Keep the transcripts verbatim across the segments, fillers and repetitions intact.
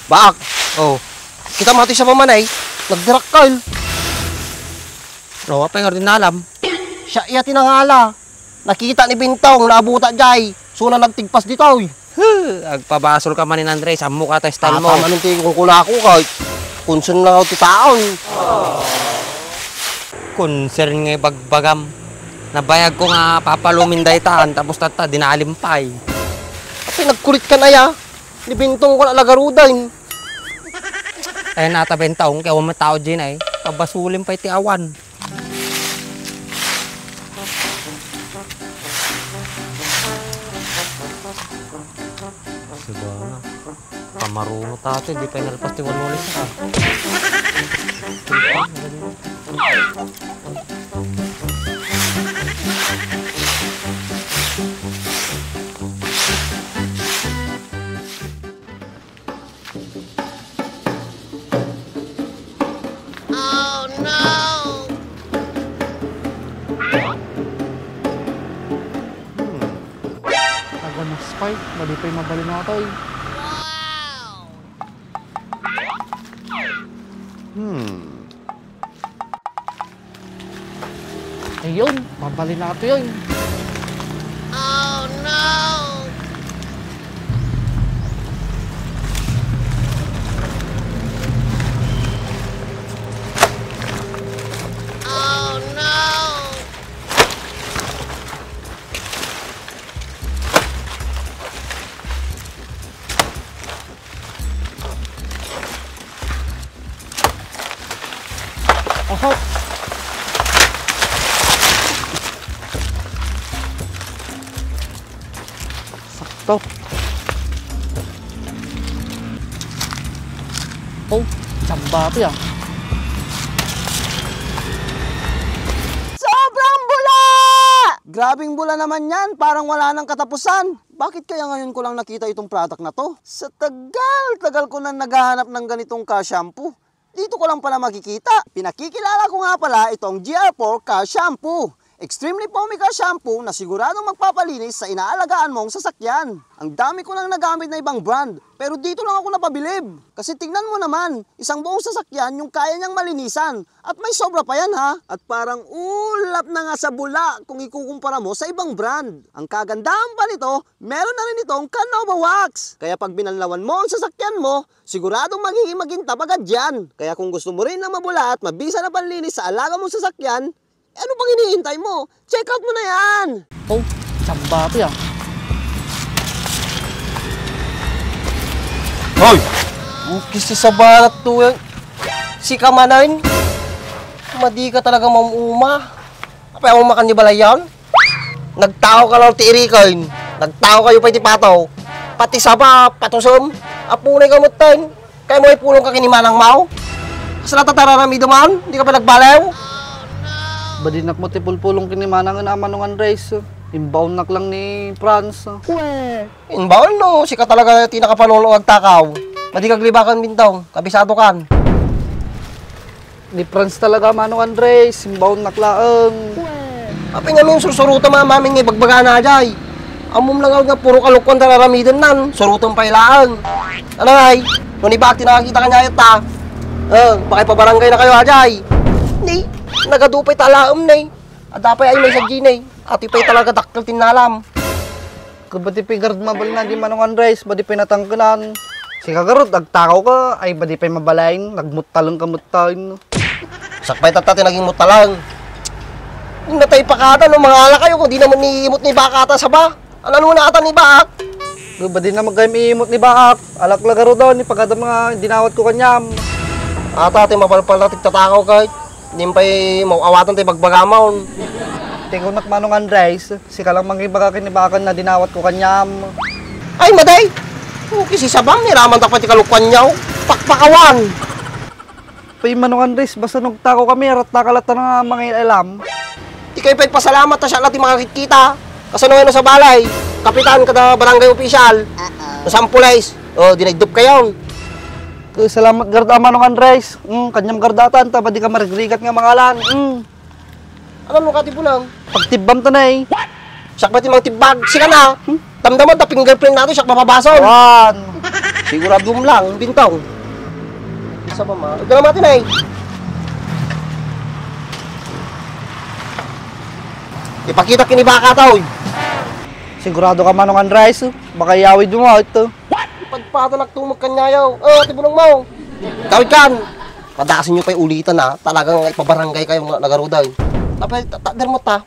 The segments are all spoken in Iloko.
Baak. Oh. Kita mo atoy sa pamanay, nagdirakkel. No, apay nga di nalam? Siya iya ti nangala. Nakita ni Bintong, naabuta jay. Suna nagtigpas ditoy. Huh, agpabasol ka manen, Andres. Ammo ka ta style mo. Ata manen ti kunkunako kay concern lang ti taon. Concern nga ibagbagam. Nabayag ko nga papalumin daytan, tapos tatta, di nalimpay. Apay nagkulit ka na ya? Ni Bintong ko na lagarudan. Ay, nata Bintong, kaya wa matao dyan ay. Pabasulin pa iti awan. Sabana. Pamaruno tayo, di pa inalpas ti walwalis ka. Oh, no! Hmm. Aganas pay, madi pay mabalin natoy. Wow! Hmm. Ayun, mabalin nato yun. Oh, no! Oh, no! Oho. Sakto. Oh, tsamba to yan. Sobrang bula! Grabing bula naman yan, parang wala nang katapusan. Bakit kaya ngayon ko lang nakita itong product na 'to? Sa tagal-tagal ko nang naghahanap ng ganitong ka-shampoo. Dito ko lang pala makikita. Pinakikilala ko nga pala itong G R four Ka Shampoo. Extremely foamy ka shampoo na siguradong magpapalinis sa inaalagaan mong sasakyan. Ang dami ko nang nagamit na ibang brand, pero dito lang ako napabilib. Kasi tingnan mo naman, isang buong sasakyan yung kaya niyang malinisan. At may sobra pa yan ha. At parang ulap na nga sa bula kung ikukumpara mo sa ibang brand. Ang kagandahan pa nito, meron na rin itong Canova Wax. Kaya pag binanlawan mo ang sasakyan mo, siguradong magiging makintab agad yan. Kaya kung gusto mo rin ng mabula at mabisa na panlinis sa alaga mong sasakyan, eh, ano pang hinihintay mo? Check out mo na yan! Oh, tsamba to yan. Hoy! Ukis ti sabarat to yan. Sika manen? Madi ka talaga mamuma. Apay, ako makan di balayan? Nagtao ka lang ti iriken. Nagtao kayo pa iti pato. Pati saba, patusem. Apunay ka mutten. Kaya mo ipulong ka kini manang mo? Kasla ta tararamidem man? Di ka pa nagbalew? Badinak mo ti pulpulong kini manang nga Manong Andres. Imbaonnak lang ni Franz. Inbaon no, sika talaga ti nakapanolo agtakaw. Madi ka aglibakan Bintong, kabisado kan. Ni Franz talaga, Manong Andres, imbaonnak laeng. Apay ngamin, sursuruta ma-, mamin nga ibagbagana, jay. Ammom lang nga puro kalokoan ti aramiden nan, surutem pay laeng. Anay, no ni Bak, ti nakakita kaniayat ta. Eh, baka ipabarangay na kayo, ajay. Ni, nagadu pay ta laem, ni. Adda pay ay may sadji, ni. Ati pay talaga dakkel ti nalam. Kabati pay garud mabalin na di Manong Andres, badi pay natangkenan. Sika garud, agtakaw ka, ay badi pay mabalin, nagmuttalan ka muttalan. Sakbay tatta ti naging muttalan. Natay pa kada no, mangala kayo, kung di naman ni imot ni Bak ta saba. Ano na ata ni Bak? Badi na magkayam imot ni Bak. Alak la garud ni pagada mga dinawat ko kanyam. Ata ti mapalpal na tigtatakaw kay. Di pay mawawatan ti bagbagamon. Ti kunak Manong Andres, sika lang mangibaga ken ni Bakan na dinawat ko kanyam. Ay, maday! Okay, si Sabang, niraman ta pay ti kalokoan niya, oh. Pakpakawan! Pay Manong Andres, basta nagtakaw kami, aratta ka latta nga mangil-ilam. Ti kayo pay pasalamat, ta siya la ti makakitkita. Kasano nga no sa balay? Kapitan, kada barangay official. No sa ampulis. Oh, dinagdup kayo. Salamat garud a Manong Andres. Mm, kanyam garud atan, ta badi ka marigrigat nga mangalan. Mm. Ano no kati pulang? Pagtibbam ta na eh. Siak ba ti mangtibbag? Sika na. Hmm? Damdama ta fingerprint nato, siak mapabasol. Wan. Sigurado mo lang, Bintong. Isa pa ma. Ito naman, Tinay. Ipakita kini baka, Toy. Sigurado ka, Manong Andres, oh. Baka iyawid mo, ah, ito. Ipagpatanak tumag kanyayaw. Oh, tibulong mo. Tawid kan. Padasin nyo pa'y ulitan, ha. Talagang ipabarangay kayo, mga nagaruday. Tapos, ta-, ta-, dermo ta.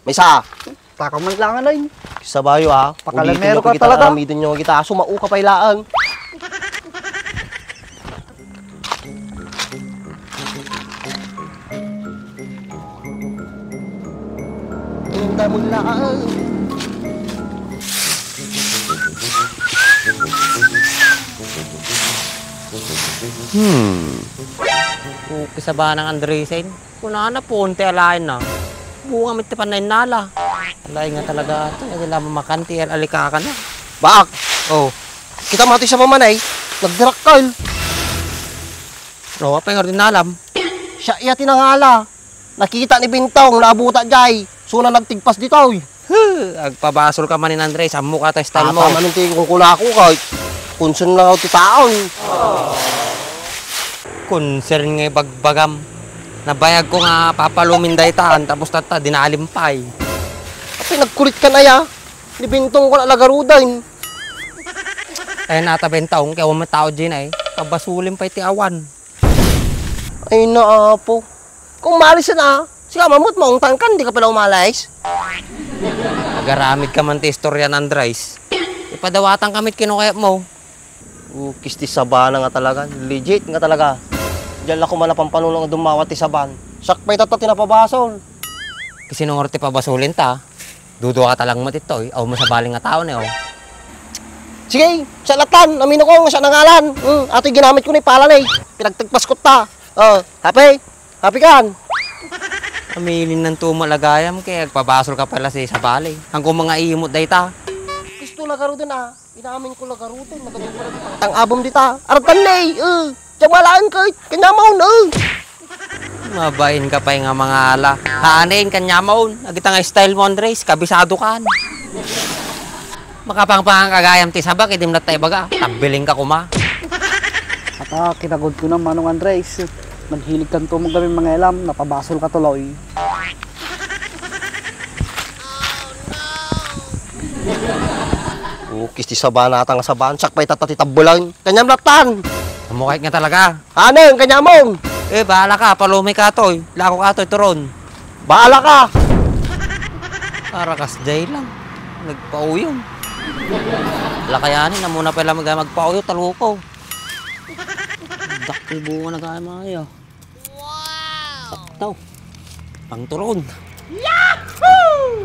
May isa. Taka man lang, anay. Sabayo, ah. Pakalamero ka talaga. Ulitin nyo kita, aramidin nyo kita. Sumao ka pa'y laang. Ang damo laang. Hmm. Okay, sa banang Andresen. Kunana, punti alaen na. Bunga met ti pannainnala. Alaen nga talaga, ito, adi la mamakan ti alikaka na. Baak! Oh. Kita mo, ito isa pa man ay, nagdirakkel. No, apay nga ordinalam? Siya iya tinangala. Nakita ni Bintong, naabuta jay. Suna nagtigpas ditoy. Huh, agpabasol ka manen, Andres. Ammo ka ta style mo. Ata manen ti kunkunako kay concern lang ti taon. Concern nga ibagbagam. Nabayag ko nga papalumin dayta, tapos tatta, dinalim pay. Apay nagkulit ka na ya. Ni Bintong ko na lagarudan. Ay, nata Bintong, kaya wala tao dyan ay. Pabasulin pa iti awan. Ay, naapo. Kung umalis na, sige, mamut, maungtan ka, hindi ka pala umalis. Agaramid ka man ti istorya, Andres. Ipadawatan kami kinukayap mo. Ukis ti sabana nga talaga. Legit nga talaga. Diyan la kuman napampanuno nga dumawat ti saban. Siak pay tatta ti napabasol. Kasinungor ti pabasolin ta. Dudua ka talang mo titoy. Aw mo sa baling nga tao ni, oh. Sige, sa latan, amino ko nga siya nangalan. Hmm, atoy ginamit ko ni pala ni. Pinagtagpas ko ta. Oh, happy? Happy kan? Aminin nan tumo lagayam kay agpabasol ka pala si sabali. Ang kung mga imot dayta. Gusto na garuden, ah. Inamin ko la garuden, nagano pala di tang abom dita. Aratan na eh, eh. Diyan malaan ka, kanya maun, eh. Mabain ka pay nga mangala. Haanen, kanya maun. Agita nga style mo, Andres, kabisado kan. Makapangpangan ka gayam ti sabak, idim na tayo baga. Tagbiling ka kuma. Ata, kinagod ko na, Manong Andres. Naghilig kanto mo kami mga ilam, napabasol ka tuloy. Ukis ti sabana ata nga saban, siak pay tatta ti tabbelan. Kanyam latan! Ammo kahit nga talaga. Aneng, kanyamon! Eh, bahala ka, palumi ka toy. Lako ka toy, turon. Bahala ka! Para kas jay lang. Nagpauyong. Lakayanin, amuna pala mag-, magpauyo, taluko. Dakkel bunga na kaya mga iya. Wow! Sakto. Pangturon. Yahoo!